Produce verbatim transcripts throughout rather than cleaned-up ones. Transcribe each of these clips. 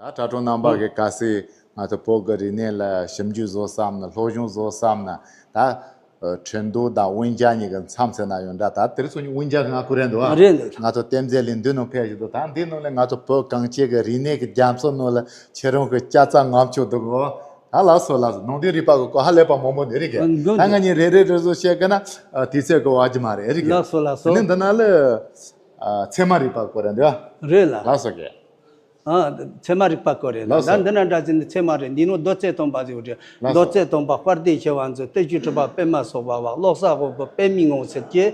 ད་དྲ་གྲོགས་རྣམ་པ་གི་གལ་སྲིད་ང་ཚོ་བོད་ཀྱི་རིག་གནས་ལ་ཞིབ་འཇུག་བཟོ་བསམ་ན། སློབ་སྦྱོང་བཟོ་བསམ་ན། ད་ཨ་ཁྲིན་ཏུའུ་དང་ཝུན་ཅན་གཉིས་ཀྱི་མཚམས་ཟེར་ན་ཡོད་འདྲ། ད་དེ་རིང་སང་ཉིན་ཝུན་ཅན་གྱིས་ང་བསྐུར་རན་འདུག་ཨ། རེད་འདུག་ང་ཚོ་རྟེན་རྫས་ལས་འདི་ནང་ཕེབས་བཞིན་འདུག་ད་འདི་ནང་ལས་ང་ཚོ་བོད་གངས་ཅན་གྱི་རིག་གནས་ཀྱི་རྒྱ་མཚོ་ནང་ལ་ཁྱེད་རང་གི་སྐྱ་རྩ་ངམ་ཆུ་འདུག་གོ། ད་ལགས་སོ། ལགས་སོ། ནང་དོན་རིག་པ་གི་སྐོར་ཧ་ལས་པ་མང་པོ་འདུག་རེད་གི། ཨ། འདུག་ད་ང་གཉིས་རེ་རེ་རེ་བཟོ་བཤད་གི་ན་ཨ་དུས་ཚོད་གི་བར་གྱི་མ་རེད། རེད་གི། ལགས་སོ། ལགས་སོ། དེ་ནས་འདི་ན་ལ་ཨ་ཚད་མ་རིག་པ་གི་སྐོར་རེད་འདུག་ཨ། རེད་ལ། ལགས་སོ་གི། ཨ། ཚད་མ་རིག་པ་སྐོར་རེད་ལ། ལགས་སོ། ད་འདི་ན་འདྲ་ཟིན་ནི་ཚད་མ་རེད། འདི་ནོ་མདོ་རྩེ་སྟོན་པ་ཟེར་བ་རེད། ལགས་སོ། མདོ་རྩེ་སྟོན་པ་དཔལ་ལྡན་ཞི་བ་འཛིན། བསྟན་བཅོས་གྲུབ་པ་པདྨ་སོགས་པ་བ། བློ་གསལ་དབང་པོ་པདྨའི་ངོ་བོ་ཟེར་གྱི་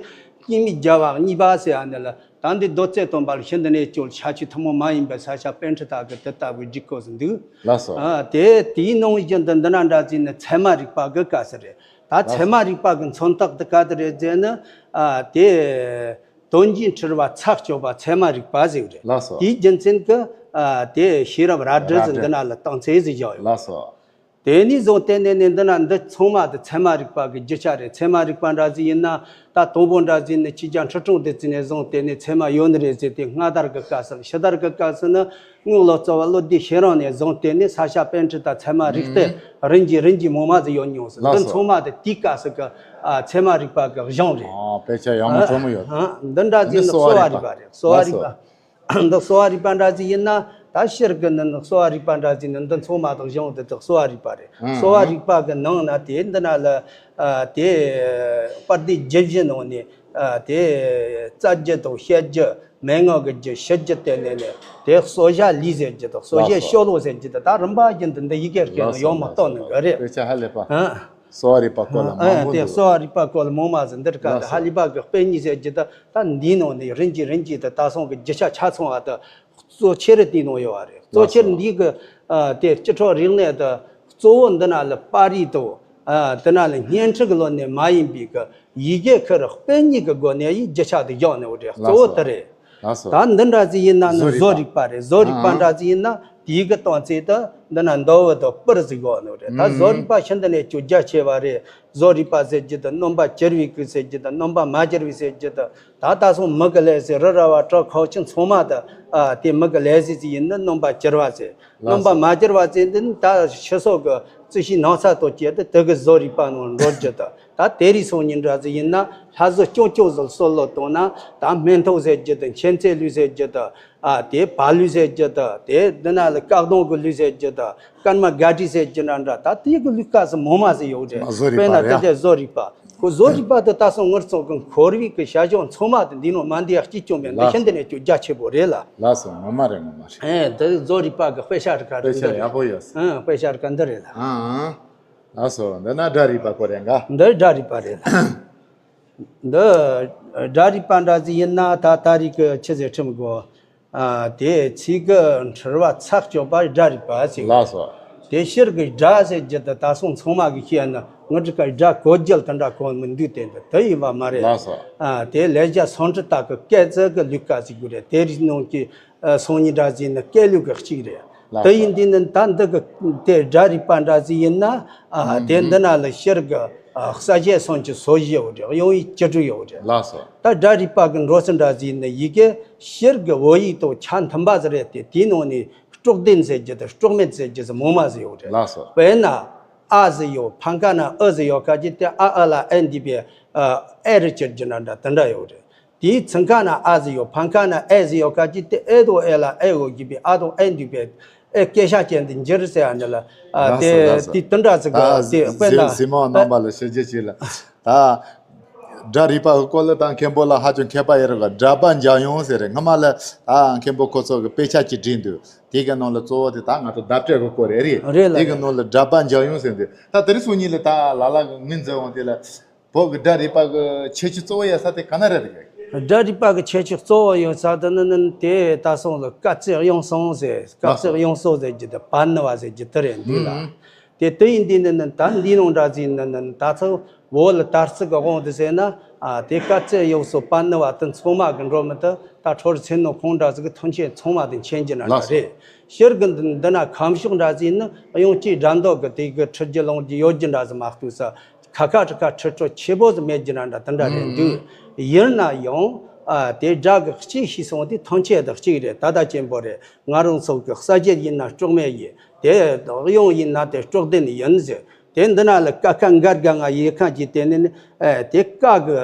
སྐྱེས་མའི་རྒྱལ་བ་གཉིས་པ་ཟེར་ཡ་འདི་ལ། ད་འདི་མདོ་རྩེ་སྟོན་པ་ལ་ཤིན་ཏུ་ནས་བསྐྱོད་ཤཱཀྱའི་ཐུན་མོང་མ་ཡིན་པའི་ས་སྐྱ་པཎྜི་ཏ་གི་དེ་ལྟ་བུའི་ལྗིད་ཁོག་ཟིན་འདུག་ལགས་སོ། ཨ། དེ་དེའི་ནང་བཞིན་དུ་འདི་ན་འདྲ་ཟིན་ནི་ཚད་མ་རིག་པ་གི་སྐབས་སུ་རེད། ད་ཚད་མ་རིག་པ་གི་མཚོན་རྟགས་དེ་ག་དེ་རེད་ཟེར་ན། ཨ། དེ་དོན་གྱི་འཁྲུལ་བ་ཚར་གཅོད་པ་ཚད་མ་རིག་པ་ཟེར་བ་རེད། ལགས་སོ། དེའི་རྒྱུ་མཚན་གྱིས་ཨ་དེ་ཤེས་རབ་རལ་གྲི་ཟེར་འདི་ན་ལ་བཏང་ཚེ་ཟིག་བཞག་ཡོད། ལགས་སོ། དེ་ནས་བཟུང་སྟེ་ནས་ནས་འདི་ན་འདི་ཚང་མ་དེ་ཚད་མ་རིག་པ་གི་རྒྱུ་ཆ་རེད། ཚད་མ་རིག་པ་འདྲ་ཟིག་ཡིན་ན། ད་དང་པོ་འདྲ་ཟིག་ནི་ཆོས་རྒྱལ་ཁྲི་སྲོང་ལྡེ་བཙན་ནས་བཟུང་སྟེ་ནས་ཚད་མ་ཡོད་ནི་རེད་ཟེར་ཏེ། སྔ་དར་གི་སྐབས་སུ། ཕྱི་དར་གི་སྐབས་སུ་ནི་སྔགས་ལོ་ཙཱ་བ་བློ་ལྡན་ཤེས་རབ་ནས་བཟུང་སྟེ་ནས་ས་སྐྱ་པཎྜི་ཏ་ཚད་མ་རིག་གཏེར་རིམ་གྱིས་རིམ་གྱིས་མང་མ་ཟིག་ཡོད་མྱོང་ཟིག་ལགས་སོ། འདི་ཚང་མ་དེ་དེའི་སྐབས་སུ་གི་ཨ་ཚད་མ་རིག་པ་གི་གཞུང་རེད། ཨ། དཔེ་ཆ་ཡག་མོ་ཨ་དྲོན་མོ་ཡོད། ཨ། འདི་འདྲ་ཟིག་ནི་གསོ་བ་རིག་པ་རེད། གསོ་བ་རིག་པ། ལགས་སོ། འདི་གསོ་བ་རིག་པ་འདྲ་ཟིག་ཡིན་ན། ད་ཕྱིར་གི་ནི་གསོ་བ་རིག་པ་འདྲ་ཟིག་ནི་འདི་ཚང་མ་དང་གཞུང་དེ་དག་གསོ་བ་རིག་པ་རེད། ཨང་། གསོ་བ་རིག་པ་གི་ནང་ན་དེ་འདི་ན་ལ་ཨ་དེ་དཔལ་ལྡན་རྒྱུད་བཞི་ནང་ནས་ཨ་དེ་རྩ་རྒྱུད་དང་བཤད་རྒྱུད། མན་ངག་གི་རྒྱུད། ཕྱི་རྒྱུད། དེ་ནས་ནས་དེ་གསོ་བྱ་ལུས་ཟེར་རྒྱུ་དང་། གསོ་བྱེད། ལགས་སོ། ཤོ་ལོ་ཟེར་རྒྱུ་དང་། ད་རིམ་པ་བཞིན་དུ་འདི་ཡི་གེར་བཀོད་ནས་ཡོད་མ་གཏོགས་ནི་གི་རེད། དཔེ་ཆ་ཧ་ལས་པ། ཨ། གསོ་བ་རིག་པ་སྐོར་ལ་མང་པོ་འདུག་ཨ། དེ་གསོ་བ་རིག་པ་སྐོར་ལ་མང་མ་ཟིག་འདིར་ག་ལགས་སོ། ཧ་ལི་པ་གི་དཔེ་གཉིས་ཟེར་རྒྱུ་དང་། ད་འདིའི་ནང་ནས་རིམ་གྱིས་རིམ་གྱིས་དུ་ད་སོང་གི་རྒྱུ་ཆ་ཆ་ཚང་བ་དུ་གཙོ་ཆེར་དེའི་ནང་ཡོད་བ་རེད། གཙོ་ཆེར་ལགས་སོ། འདི་གི་ཨ་དེ་སྤྱི་ཁྲོ་རིག་གནས་དུ་གཙོ་བོ་འདི་ན་ལ་པར་རིས་དང་། ཨ། དེ་ན་ལ་བརྙན་འཕྲིན་གི་ལོ་ནས་མ་ཡིན་པའི་གི་ཡི་གེ་ཁུར་དཔེ་གཉིས་ཀྱི་སྒོ་ནས་ཡི་རྒྱུ་ཆ་དེ་བཞག་ནས་འོ་རེད། གཙོ་བོ་དེ་རེད། ལགས་སོ། ད་འདི་འདྲ་ཟིག་ཡིན་ན་ནི་བཟོ་བཟོ་རིག་པ་རེད། བཟོ་རིག་པ་ཨང་འདྲ་ཟིག་ཡིན་ན་དེའི་གི་གཏོང་ཚེ་དུ་འདི་ན་མདོ་བོ་དང་པིར་ཟིག་ཡོད་ནོ་རེད། ད་བཟོ་རིག་པ་ཤིན་ཏུ་ནས་ཀྱང་རྒྱ་ཆེ་བ་རེད། བཟོ་རིག་པ་ཟེར་རྒྱུ་དང་། རྣམ་པ་གྱེར་བའི་སྐུ་ཟེར་རྒྱུ་དང་། རྣམ་པ་མ་གྱེར་བའི་ཟེར་རྒྱུ་དང་། ད་ད་སོང་མི་གི་ལས་ཟེར། རི་ར་བ་བྲག་ཁོག་ཆུ་ཚང་མ་དུ་ཨ་དེ་མི་གི་ལས་ཟེར་ཟིག་ཡིན་ན་རྣམ་པ་གྱེར་བ་ཟེར། རྣམ་པ་མ་གྱེར་བ་ཟེར་འདི་ནི་ད་ཕྱི་སོགས་ཀྱི་རྩི་ཤིང་ནགས་ཚལ་དང་བཅས་ཏེ་དེ་གི་བཟོ་རིག་པ་ནང་འགྲོ་རྒྱུ་དང་། ད་དེ་རིགས་སོང་ཉིན་འདྲ་ཟིག་ཡིན་ན་ལྷ་བཟོ་སྐྱོང་སྐྱོང་ཟིག་སྲོལ་ལོ་བཏང་ན། ད་སྨན་ཐོག་ཟེར་རྒྱུ་དང་། མཁྱེན་བརྩེ་ལུས་ཟེར་རྒྱུ་དང་། ཨ་དེ་བ་ལུས་ཟེར་རྒྱུ་དང་། དེ་འདི་ན་ལ་བཀག་སྡོམ་གི་ལུས་ཟེར་རྒྱུ་དང་། སྐར་མ་དགའ་བྲིས་ཟེར་རྒྱུ་འདྲ་འདྲ། ད་དེ་གི་ལུས་སྐབས་སུ་མོ་མ་ཟིག་ཡོད་རེད། བཟོ་རིག་པ་དཔེར་ན་རེད། དེ་གའི་བཟོ་རིག་པ། ཁོ་བཟོ་རིག་པ་དེ་ད་སོང་ངུར་ཚོགས་ཀྱི་འཁོར་བའི་གི་བྱ་གཞག་ཚང་མ་དེ་འདི་ནང་མ་འདི་ཡག་གཅིག་ཀྱང་མེད། འདི་ལགས་ཤིན་ཏུ་ནས་ཀྱང་རྒྱ་ཆེ་པོ་རེད་ལ། ལགས་སོ། ངོ་མ་རེད། ངོ་མ་རེད། ཨེ། དེ་བཟོ་རིག་པ་གི་དཔེ་ཆ་རིག་ག་དཔེ་ཆ་འདི་ཡག་པོ་ཡོད། ཨང་། དཔེ་ཆ་རིག་ག་འདི་རེད་ལ། ཨང་། ལགས་སོ། འདི་ན་སྒྲ་རིག་པ་སྐོར་རེད་འགའ། འདི་སྒྲ་རིག་པ་རེད་ལ། འདི་སྒྲ་རིག་པ་འདྲ་ཟིག་ཡིན་ན་ད་ད་རིག་གི་ཆི་ཟེར་ཁྲིམས་དགོས། ཨ། དེ་ཚིག་གི་འཁྲུལ་བ་ཚར་གཅོད་པ་སྒྲ་རིག་པ་ཟེར། ལགས་སོ། དེ་ཕྱིར་གི་སྒྲ་ཟེར་རྒྱུ་དེ་ད་སོང་ཚང་མ་གི་ཤེས་ན་ངུ་ཏྲི་ཀ་སྒྲ་གོ་རྒྱལ་དེ་འདྲ་གོ་མི་འདུག་དེ་འདི་དེ་ཡིན་པ་མ་རེད། ལགས་སོ། ཨ། དེ་ལེགས་སྦྱར་སུམ་ཁྲི་ལྟ་གི་སྐད་ཚིག་གི་ལུས་ཀ་ཟིག་དགོས་རེད། དེ་རིགས་ནང་གི་ཨ་སང་ཉིན་འདྲ་ཟིག་ནི་སྐད་ལུགས་གི་གཅིག་རེད། ལགས་སོ། དེ་ཡིན་དུས་ནི་ད་འདི་གི་དེ་སྒྲ་རིག་པ་འདྲ་ཟིག་ཡིན་ན། ཨ། དེ་འདི་ན་ལ་ཕྱིར་གི་ཨ་གསལ་བྱེད་གསུམ་གྱི་སོ་བཞི་ཡོད་རེད། དབྱངས་ཡིག་བཅུ་དྲུག་ཡོད་རེད། ལགས་སོ། ད་སྒྲ་རིག་པ་གི་འགྲོ་ཚུལ་འདྲ་ཟིག་ནི་ཡི་གེ་ཕྱིར་གི་བོད་ཡིག་དང་ཆ་མཐུན་པ་ཟིག་རེད་དེ། དེའི་ནང་ནས་སྲོག་ལྡན་ཟེར་རྒྱུ་དང་སྲོག་མེད་ཟེར་རྒྱུ་ཟིག་མང་མ་ཟིག་ཡོད་རེད། ལགས་སོ། དཔེར་ན་ཨ་ཟིག་ཡོད། ཕམ་ཁ་ན་ཨུ་ཟིག་ཡོད་ཁ་ཅིག་དེ་ཨ་ཨ་ལ་ཨེ་འདུས་པའི་ཨ་ཨེ་རུ་གྱུར་རྒྱུ་འདྲ་འདྲ་དེ་འདྲ་ཡོད་རེད། དེའི་ཚིག་ཁ་ན་ཨ་ཟིག་ཡོད། ཕམ་ཁ་ན་ཨེ་ཟིག་ཡོད་ཁ་ཅིག་དེ་ཨེ་དང་ཨེ་ལ་ཨེ་འོ་བརྒྱུད་པའི་ཨ་དང་ཨེ་འདུས་པའི་ཨེ་སྐད་ཆ་ཅན་དུ་འགྱུར་ཟེར་ཡ་འདི་ལ། ཨ། ལགས་སོ། དེ་ལགས་སོ། དེ་དེ་འདྲ་ཟིག་གི་ད་དེ་དཔེར་ན་གཟིགས་མོ་རྣམ་པ་ལ་ཞུ་རྒྱུ་ཅིག་ལ། ད་སྒྲ་རིག་པ་གི་སྐོར་ལ་ད་མཁན་པོ་ལ་ཧ་ཅང་མཁས་པ་ཡོད་རེད་ག། སྒྲ་པ་འཇམ་དབྱངས་ཟེར་རེད། སྔ་མ་ལ་ད་མཁན་པོ་ཁོ་ཚོ་གི་དཔེ་ཆ་ཅིག་བྲིས་འདུག་དེ་གི་ནང་ལ་གཙོ་བོ་དེ་ད་ང་ཚོ་བརྡ་སྤྲོད་གི་སྐོར་རེད། རེད་རེད་ལ། དེ་གི་རེད། ནང་ལ་སྒྲ་པ་འཇམ་དབྱངས་ཟེར་འདུག་ད་དེ་རིང་སང་ཉིན་ལ་ད་ལ་ལ་གི་ངོས་འཛིན་འོང་དེ་ལ། བོད་ཀྱི་སྒྲ་རིག་པ་གི་ཁྱད་ཆོས་གཙོ་བོ་ཡོད་ས་དེ་ག་ན་རེད་གི། སྒྲ་རིག་པ་གི་ཁྱད་ཆོས་གཙོ་བོ་ཡོད་ས་དེ་ནི་ནི་དེ་ད་སོང་ལ་སྐར་རྩིས་དབྱངས་གསུམ་ཟེར། སྐར་རྩིས་དབྱངས་གསུམ་ཟེར་རྒྱུ་དེ་པ་ཎི་བ་ཟེར་རྒྱུ་དེ་རེད་འདུག་ལ། ཨང་། དེ་དེ་ཡིན་དུས་ནི་ནི་ད་འདི་ནང་འདྲ་ཟིག་ནི་ནི་ད་ཚོ་བོད་ལ་དར་ཚིག་གི་དབང་དུ་བྱས་ན། ཨ། དེ་སྐར་རྩིས་དབྱངས་གསུམ་པ་ཎི་བ་དེ་ཚང་མ་གི་འགྲོ་མི་དེ་ད་ཁྲོ་རུ་ཚེ་ནོ་ཁོང་འདྲ་ཟིག་གི་མཐུན་རྐྱེན་ཚང་མ་དེ་མཁྱེན་རྒྱུ་འདྲ་ལགས་སོ། རེད། ཕྱིར་གི་འདི་འདི་ན་ཁམས་ཕྱོགས་འདྲ་ཟིག་ནི་དབྱངས་ཅན་སྒྲ་མདོ་གི་དེ་གི་ཁྲིད་རྒྱུ་ལོངས་རྒྱུ་ཡོད་རྒྱུ་འདྲ་ཟིག་མ་གཏོགས་ས། ཁ་ཁ་ཁྲི་ཁ་ཁྲི་ཁྲོ་ཆེ་པོ་ཟིག་མེད་རྒྱུ་འདྲ་འདྲ་དེ་འདྲ་རེད་འདུག་ཨང་། ཡིན་ན་ཡང་ ཨ་དེ་སྒྲ་གི་གཅིག་ཤེས་སོང་དེ་ཐམས་ཅད་དག་གཅིག་རེད། ད་ལྟ་ཆེན་པོ་རེད། ང་རང་ཚོ་གི་གསལ་བྱེད་ཡིན་ན་སྐྲག་མེད་ཡིན། དེ་དབྱངས་ཡིན་ན་དེ་སྐྲག་ལྡན་ཡིན་ཟེར། དེ་འདི་ན་ལ་ཀ་ཁ་འགར་ག་ང་ཡེ་ཁ་གྱི་དེ་ནི་ནི་ཨེ་དེ་ཀ་གི་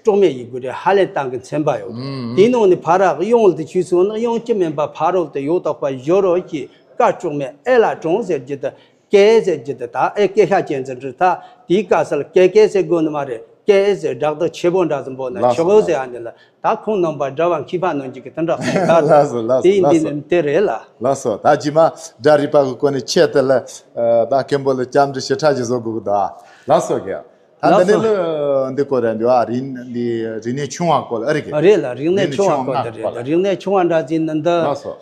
སྐྲག་མེད་ཡིན་དགོས་རེད། ཧ་ལས་སྟངས་གི་ཚན་པ་ཡོད། དེའི་ནང་ནས་ཕ་ར་དབྱངས་ལ་དེ་ཆུད་སོང་ན་དབྱངས་ཅི་མིན་པ་ཕ་རོལ་དུ་ཡོད་དག་པ་ཞོ་རོ་གྱི་ཀ་སྐྲག་མེད་ཨེ་ལ་གྲོང་ཟེར་རྒྱུ་དེ། ཀེ་ཟེར་རྒྱུ་དེ་ད་ཨེ་ཀེ་ཤ་ཅན་ཟེར་འདྲི་ད་དེའི་ཀ་སལ་ཀེ་ཀེ་ཟེར་དགོས་ནི་མ་རེད། ཀེ་ཟེར་སྦྲག་སྡུད་ཆེ་པོ་འདྲ་ཟིན་པོ་ན་ལགས་སོ། ཆོག་ཟེར་ཨ་ནི་ལ་ད་ཁོང་རྣམ་པ་འདྲ་བ་མཁས་པ་ནང་གི་དེ་འདྲ་ཟེར་ད་ལགས་སོ། ལགས་སོ། དེ་ཡིན་ལགས་དེ་སོ། ནི་དེ་རེད་ལ། ལགས་སོ། ད་རྗེས་མ་སྒྲ་རིག་པ་གི་སྐོར་ནས་ཆེད་དུ་ལ་ད་མཁན་པོ་ལ་བཅར་འདྲི་ཞིབ་ཕྲ་ཞིག་བཟོ་དགོས་གི་ད། ལགས་སོ་རྒན། ད་འདི་ནས་ལ་འདི་སྐོར་རེད་འདུག་ཨ། རིག་འདི་རིག་གནས་ཆུང་བ་སྐོར་ཨ་རིག་གི། རེད་ལ། རིག་གནས་ཆུང་བ་སྐོར་དེ་རེད། རིག་གནས་ཆུང་བ་འདྲ་ཟིན་ནི་འདི་ལགས་སོ།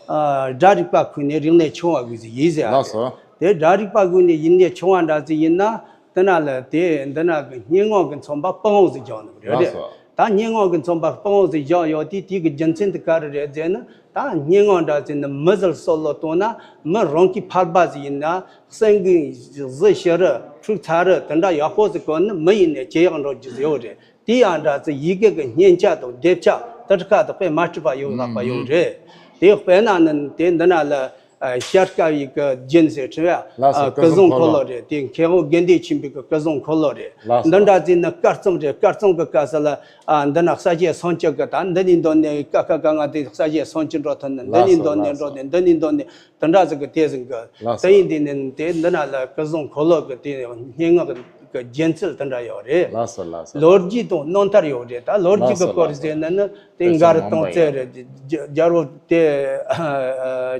སྒྲ་རིག་པ་ཁུལ་ནས་རིག་གནས་ཆུང་བ་དགོས་ཟིན་ཡིན་ཟེར་ཨ། ལགས་སོ། དེ་སྒྲ་རིག་པ་ཁུལ་ནས་ཡིན་ནས་ཆུང་བ་འདྲ་ཟིན་ཡིན་ན། དེ་ན་ལ་དེ་འདི་ན་གི་སྙན་ངག་གི་མཚོན་པ་སྤང་བོ་ཟིག་བཞག་ནི་རེད། ལགས་སོ། ད་སྙན་ངག་གི་མཚོན་པ་སྤང་བོ་ཟིག་བཞག་ཡོད་དེ། དེ་གི་རྒྱུ་མཚན་དེ་ག་རེ་རེད་ཟེར་ན། ད་སྙན་ངག་འདྲ་ཟིན་ནི་མི་ཟིག་སྲོག་ལོ་བཏང་ན་མི་རང་གི་ཕལ་པ་ཟིག་ཡིན་ན་སེམས་གི་གཟི་ཞི་རུ་འཁྲུག་ཚ་རུ་དེ་འདྲ་ཡག་པོ་ཟིག་གོ་ནི་མི་ཡིན་ནས་ཇེ་ཡག་འགྲོ་རྒྱུ་ཟིག་ཡོད་རེད། དེ་ཡང་འདྲ་ཟིན་ཡི་གེ་གི་སྙན་ཆ་དང་སྡེབ་ཆ་དེ་ཁ་དེ་དཔེ་མ་འཁྲུལ་པ་ཡོད་ལགས་པ་ཡོད་རེད། དེ་དཔེར་ན་ནི་དེ་འདི་ན་ལ། ཨ་ཤར་ཀ་བའི་གི་རྒྱན་ཟེར་ཁྲི་བ། ལགས་སོ། ཨ་སྐུ་གཟུངས་འཁོར་ལོ་རེད། དེ་མཁས་དབང་དགེ་འདུན་ཆོས་འཕེལ་གི་སྐུ་གཟུངས་འཁོར་ལོ་རེད། ལགས་སོ། འདི་འདྲ་ཟིན་ནི་དཀར་གཙང་རེད། དཀར་གཙང་གི་སྐབས་སུ་ལ་ཨ་འདི་ན་གསལ་བྱེད་སུམ་ཅུ་གི་ད་འདི་ནས་འདོན་ནས་ཀ་ཁ་ག་ང་དེ་གསལ་བྱེད་སུམ་ཅུ་འགྲོ་ཐུབ་ནི། འདི་ནས་འདོན་ནས་འགྲོ་ནས་འདི་ནས་འདོན་ནས་དེ་འདྲ་ཟིག་གི་དེ་ཟིན་གི། ལགས་སོ། དེ་ཡིན་དེ་ནི་དེ་འདི་ན་ལ་སྐུ་གཟུངས་འཁོར་ལོ་གི་དེ་སྙན་ངག་གི་རྒྱན་ཚུལ་དེ་འདྲ་ཡོད་རེད། ལགས་སོ། ལགས་སོ། ལོ་རྒྱུས་དང་རྣམ་ཐར་ཡོད་རེད། ད་ལོ་རྒྱུས་ཀྱི་སྐོར་ཟེར་ན་ནི་དེ་མགར་སྟོང་རྩེ་རེད། རྒྱལ་པོ་དེ་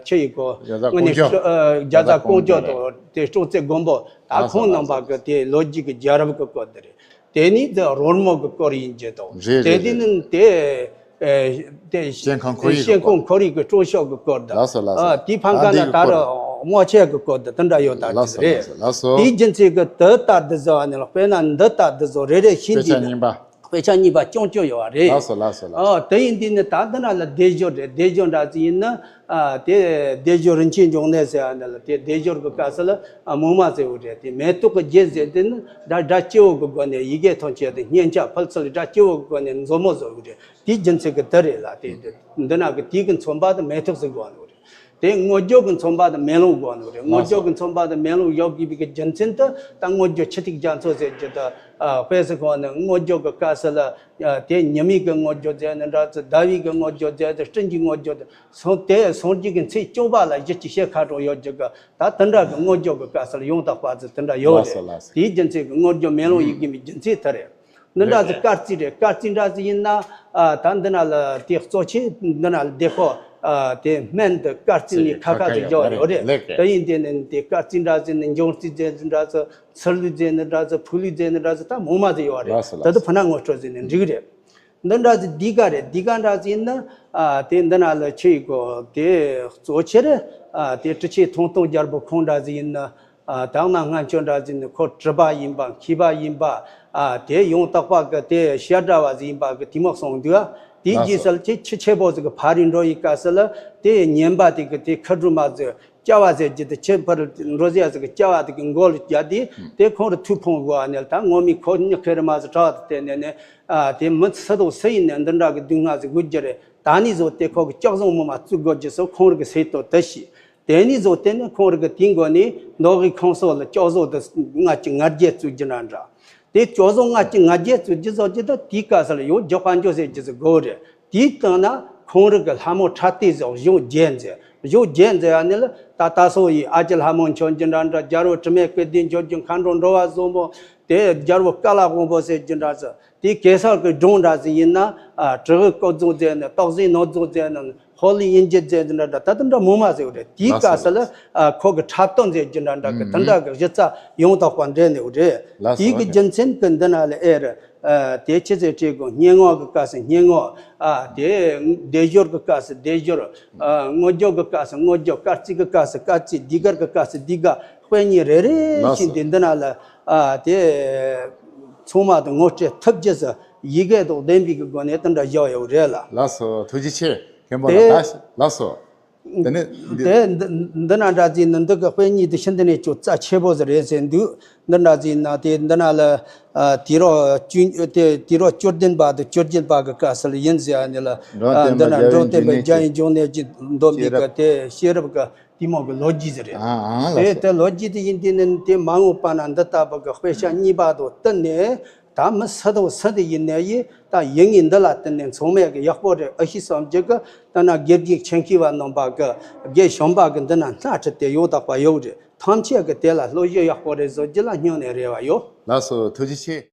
ཆི་ཡི་གོ། དངོས་གནས་རྒྱ་བཟའ་ཀོང་ཇོ་དང་དེ་སྲོང་བཙན་སྒམ་པོ་ད་ཁོང་རྣམ་པ་གི་དེ་ལོ་རྒྱུས་ཀྱི་རྒྱལ་རབས་ཀྱི་སྐོར་དེ་རེད། དེ་ནི་དེ་རོལ་མོ་གི་སྐོར་ཡིན་གྱི་དང་། རེད་དེ་རེད་དེ་རེད། ནི་དེ། ཨེ་དེ་ཞེང་ཁང་ཁོར་ཡུག་གི་ཞེང་ཁང་ཁོར་ཡུག་གི་སྤྲོ་ཕྱོགས་ཀྱི་སྐོར་དང་། ལགས་སོ་ལགས་སོ། ཨ་དེའི་ཕན་ཨ་ཁ་འདི་ན་གི་ད་སྐོར། ར་རྨོ་ཆས་ཀྱི་སྐོར་དང་དེ་འདྲ་ཡོད་ད་ལགས་སོ་རེད། ལགས་སོ་ལགས་སོ། དེའི་རྒྱུ་མཚན་གྱི་དེ་ལྟར་དུ་བཟོ་བ་ནི་ལ་དཔེར་ན་འདི་ལྟར་དུ་བཟོ་རེ་རེ་བཞིན་དཔེ་ཆ་གྱིས་ནི་གཉིས་པ། དཔེ་ཆ་གཉིས་པ་རྐྱང་རྐྱང་ཡོད་བ་རེད། ལགས་སོ་ལགས་སོ་ལགས་སོ། ཨ་དེ་ཡིན་དུས་ནི་ད་འདི་ན་ལ་སྡེབ་སྦྱོར་རེད། སྡེབ་སྦྱོར་འདྲ་ཅིག་ཡིན་ན། ཨ་དེ་སྡེབ་སྦྱོར་རིན་ཆེན་འབྱུང་གནས་ཟེར་བ་ནི་ལ་དེ་སྡེབ་སྦྱོར་གྱི་སྐབས་སུ་ལ་ཨ་མུ་མ་ཟེར་བ་རེད། དེ་མེ་ཏོག་གི་རྒྱན་ཟེར་དེ་ནི་སྒྲ་སྒྲ་སྐྱེ་བོ་གི་སྒོ་ནས་ཡི་གེ་ཐམས་ཅད་དེ་སྙན་ཆ་ཕུལ་ཚུལ་སྒྲ་སྐྱེ་བོ་གི་སྒོ་ནས་མཛོ་མོ་བཟོ་བ་རེད། དེའི་རྒྱུ་མཚན་གྱི་དེ་རེད་ལ། དེ་འདི་ན་གི་དེའི་གི་མཚོན་པ་དེ་མེ་ཏོག་ཟེར་དགོས་ནོ་རེད། དེ་དངོས་བརྗོད་ཀྱི་མཚོན་པ་དེ་མེ་ལོང་དགོས་ནོ་རེད། དངོས་བརྗོད་ཀྱི་མཚོན་པ་དེ་མེ་ལོང་ཡོད་དགོས་པའི་གི་རྒྱུ་མཚན་དེ་ད་དངོས་བརྗོད་ཆུ་ཐིགས་རྒྱ་མཚོ་ཟེར་རྒྱུ་དེ་ཨ་དཔེ་ཟེར་གོ་ནི་དངོས་བརྗོད་ཀྱི་སྐབས་སུ་ལ་ཨ་དེ་ཉི་མའི་གི་དངོས་བརྗོད་ཟེར་ནི་འདྲ་ཚོ། ཟླ་བའི་གི་དངོས་བརྗོད་ཟེར་ཚོ། སྤྲིན་གྱི་དངོས་བརྗོད་དེ་སོང་དེ་སངས་རྒྱས་ཀྱི་མཚན་བཅོ་ལྔ་ལ་གཞི་གཅིག་ཤེལ་ཁ་གྲོང་ཡོད་རྒྱུ་གི་ད་དེ་འདྲ་གི་དངོས་བརྗོད་ཀྱི་སྐབས་སུ་ལ་ཡང་དག་པ་ཚོ་དེ་འདྲ་ཡོད་ལགས་སོ་རེད། ལགས་སོ། དེའི་རྒྱུ་མཚན་གྱི་དངོས་བརྗོད་མེ་ལོང་ཡིན་དགོས་པའི་རྒྱུ་མཚན་དེ་རེད། འདི་འདྲ་ཟིག་དཀར་རྩི་རེད། དཀར་རྩི་འདྲ་ཟིག་ཡིན་ན། ཨ་ད་འདི་ན་ལ་དེ་གཙོ་ཆེ་འདི་ན་ལ་དེ་ཁོ་ཨ་དེ་སྨན་དེ་དཀར་རྩི་ནི་ཁ་ཁ་ཟིག་བཞག་ཡོད་རེད། དེ་ཡིན་དེ་ནི་དེ་དཀར་རྩི་འདྲ་ཟིག་ནི་འབྱུང་རྩི་རྫས་འདི་འདྲ་ཟིག་ཚུར་ལུས་རྫས་འདི་འདྲ་ཟིག་ཕུག་ལུས་རྫས་འདི་འདྲ་ཟིག་ད་མང་མ་ཟིག་ཡོད་རེད། ལགས་སོ། ད་ལགས་དེ་སོ། ཕུ་ན་ངོ་སྤྲོད་ཟིག་ནི་འགྲིག་རེད། འདི་འདྲ་ཟིག་འདི་ག་རེད། འདི་ག་འདྲ་ཟིག་ཡིན་ན། ཨ་དེ་འདི་ན་ལ་ཆི་ཡི་གོ་དེ་གཙོ་ཆེ་རེད། ཨ་དེ་ཁྲི་ཆེན་ཐང་སྟོང་རྒྱལ་པོ་ཁོང་འདྲ་ཟིག་ཡིན་ན། ཨ་དག་སྣང་ལྔ་མཆོད་འདྲ་ཟིག་ནི་ཁོ་གྲུབ་པ་ཡིན་པ་མཁས་པ་ཡིན་པ། ཨ་དེ་ཡང་དག་པ་གི་དེ་བཤད་གྲྭ་བ་ཟིག་ཡིན་པ་གི་དེ་མོ་གསུངས་འདུག་ཨ་དེའི་རྗེས་སུ་ལ་ཆེ་ཆེ་ཆེ་པོ་ཟིག་གི་ཕ་རི་འགྲོ་ཡི་སྐབས་སུ་ལ་དེ་ཉན་པ་དེ་གི་དེ་ཁུ་སྒྲུབ་མ་ཟིག་སྐྱ་བ་ཟེར་རྒྱུ་དེ་ཆེ་ཕ་རི་འགྲོ་ཟེར་ཟིག་གི་སྐྱ་བ་དེ་གི་མགོ་ལ་བརྒྱབ་དེ་དེ་ཁོང་རུ་ཐུགས་ཕོངས་དགོས་ཨ་ནི་ལ་ད་ངོ་མི་ཁོ་ཉི་ཁེ་རི་མ་ཟིག་གྲགས་དེ་བལྟས་ནས་ནི། ཨ་དེ་མི་སུ་དང་སུ་ཡིན་ནས་འདི་འདྲ་གི་སྡུག་བསྔལ་ཟིག་དགོས་རྒྱུ་རེད། ད་ནི་བཟོ་དེ་ཁོ་གི་ལྕགས་ཟངས་མུ་མ་བཙུགས་དགོས་རྒྱུ་སོ་ཁོང་རི་གི་སེམས་དོ་དེ་ཤི། དེ་ནི་བཟོ་དེ་ནི་ཁོང་རི་གི་དེའི་མགོ་ནས་མདོ་དབུས་ཁམས་གསུམ་ལ་ལྕགས་ཟངས་དེ་ལྔ་བཅུ་ང་བརྒྱད་བཙུགས་རྒྱུ་འདྲ་འདྲ། དེ་ལྕགས་ཟངས་ལྔ་བཅུ་ང་བརྒྱད་བཙུགས་རྒྱུ་བཟོ་རྒྱུ་ད་དེའི་སྐབས་སུ་ལ་ཡོད་རྒྱག་པ་འཇོག་ཟེར་རྒྱུ་ཟིག་དགོས་རེད། དེའི་སྟེང་ན་ཁོང་རི་གི་ལྷ་མོ་ཁྲ་ཏི་ཟིག་གཞུང་བརྒྱད་མཛད། གཞུང་བརྒྱད་མཛད་ཡ་ནི་ལ་ད་ད་སོ་ཡི་ཨ་ཅེ་ལྷ་མོ་མཆོད་རྒྱུ་འདྲ་འདྲ། རྒྱལ་པོ་དྲི་མེད་སྐལ་ལྡན་མཆོད་རྒྱུ་མཁའ་འགྲོ་འགྲོ་བ་བཟང་པོ། དེ་རྒྱལ་པོ་ཀ་ལ་དབང་པོ་ཟེར་རྒྱུ་འདྲ་ཟིག་དེ་གེ་སར་གི་སྒྲུང་འདྲ་ཟིག་ཡིན་ན། ཨ་དྲི་གི་སྐུ་རྫོང་མཛད་ནས་སྟག་གཟིག་ནོར་རྫོང་མཛད་ནས་ཧོར་ལི་ཡིན་གྱི་མཛད་འདྲ་འདྲ་ད་དེ་འདྲ་མང་མ་ཟིག་རེད། དེའི་སྐབས་སུ་ལ་ཨ་ཁོ་གི་འཁྲབ་སྟོན་མཛད་རྒྱུ་འདྲ་འདྲ་གི་དེ་འདྲ་གི་གཞི་རྩ་ཡང་དག་པ་འདྲེན་ནས་རེད། དེའི་གི་རྒྱུ་མཚན་གི་འདི་ན་ལ་ཨེ་རེད། ཨ་དེ་ཆི་ཟེར་བྲིས་དགོས། སྙན་ངག་གི་སྐབས་སུ་སྙན་ངག་ཨ་དེ་སྡེབ་སྦྱོར་གི་སྐབས་སུ་སྡེབ་སྦྱོར། ཨ་དངོས་བརྗོད་གི་སྐབས་སུ་དངོས་བརྗོད། སྐར་རྩིས་གི་སྐབས་སུ་སྐར་རྩིས། ཟློས་གར་གི་སྐབས་སུ་ཟློས་གར། དཔེ་གཉིས་རེ་རེ་བཞིན་དེ་འདི་ན་ལ་ཨ་དེ་ཚང་མ་དང་ངོ་སྤྲད་ཐུབ་རྒྱུ་སུ་ཡི་གེ་དང་ལྡན་པའི་གི་སྒོ་ནས་དེ་འདྲ་བཞག་ཡོད་རེད་ལ། ལགས་སོ། ཐུགས་རྗེ་ཆེ། མཁན་པོ་ལགས། ལགས་སོ། དེ་ནས་འདི་དེ་འདི་འདི་ན་འདྲ་ཟིན་ནི་འདི་གི་དཔེ་གཉིས་འདི་ཤིན་ཏུ་ནས་ཅུང་རྩ་ཆེ་པོ་ཟིག་རེད་ཟེར་འདུག་འདི་འདྲ་ཟིན་ན་དེ་འདི་ན་ལ་ཨ་དུས་རབས་བཅུ་དེ་དུས་རབས་བཅུ་བདུན་པ་དང་བཅུ་བརྒྱད་པ་གི་སྐབས་སུ་ལ་ཡིན་ཟེར་ཡ་ནི་ལ། འབྲོམ་ཨ་སྟོན་པ་འདི་ན་འབྲོམ་སྟོན་པའི་རྒྱལ་ཡི་འབྱུང་གནས་ཀྱི་འདོམས་པའི་གི་དེ་ཤེས་རབ་གི་དེ་མོ་གི་ལོ་རྒྱུས་ཟིག་རེད། ཨ་ཨ་ལགས་དེ་སོ། དེ་ལོ་རྒྱུས་དེ་ཡིན་དུས་ནི་དེ་མ་འོངས་པ་ན་འདི་ལྟ་བུ་གི་དཔེ་ཆ་གཉིས་པ་དང་བསྟུན་ནས། ད་མི་སུ་དང་སུ་དེ་ཡིན་ནའི་ད་ཡིན་ངེས་འདི་ལ་བསྟུན་ནས་ཚང་མས་གི་ཡག་པོ་རེད། ཨ་ཤི་བསམ་རྒྱུ་གི་ད་ན་དགེ་རྒན་ཆེན་ཤོས་པ་རྣམ་པ་གི་དགེ་གཞོན་པ་གི་འདི་ན་སྣ་ཁྲིད་དེ་ཡོང་དག་པ་ཡོད་རེད། ཐམས་ཅད་གི་དེ་ལ་བློ་གཞི་ཡག་པོ་རེད་བཟོ་རྒྱུ་ལ་སྙིང་ནས་རེ་བ་ཡོད། ལགས་སོ། ཐུགས་རྗེ་ཆེ།